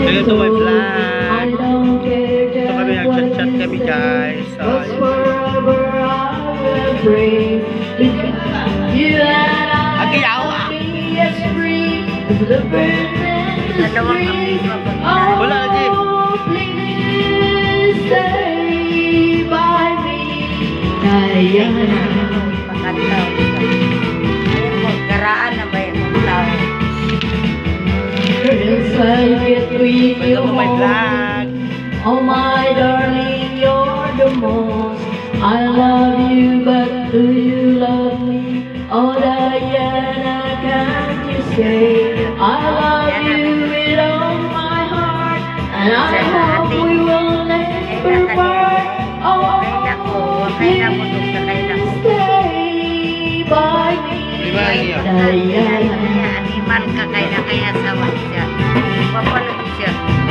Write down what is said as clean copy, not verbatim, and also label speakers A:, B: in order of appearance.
A: Welcome to my vlog.
B: I don't care
A: Ito kami,
B: just what
A: nag-chat-chat
B: you
A: kami,
B: say,
A: guys. So,
B: 'cause
A: ayun.
B: Forever I will pray. You and I
A: Ang yawa.
B: Will be as free as the birds in the
C: Dalawang
B: street.
C: amigo pag
B: Oh,
A: Wala, G.
B: please stay by me, Diana.
C: Pagkataw. Ayun mo, karaan na ba yung tao?
B: As I get with you
A: Welcome to my
B: home.
A: Vlog.
B: Oh my darling, you're the most. I love you, but do you love me? Oh Diana, can't you say I love you with all my heart? And I hope we will never part. Oh,
C: Kay nako, kay nako, kay nako.
B: Please stay by me,
A: Di ba, niya?
B: Diana.
C: Animal ka kay na kaya sa siya. Papalag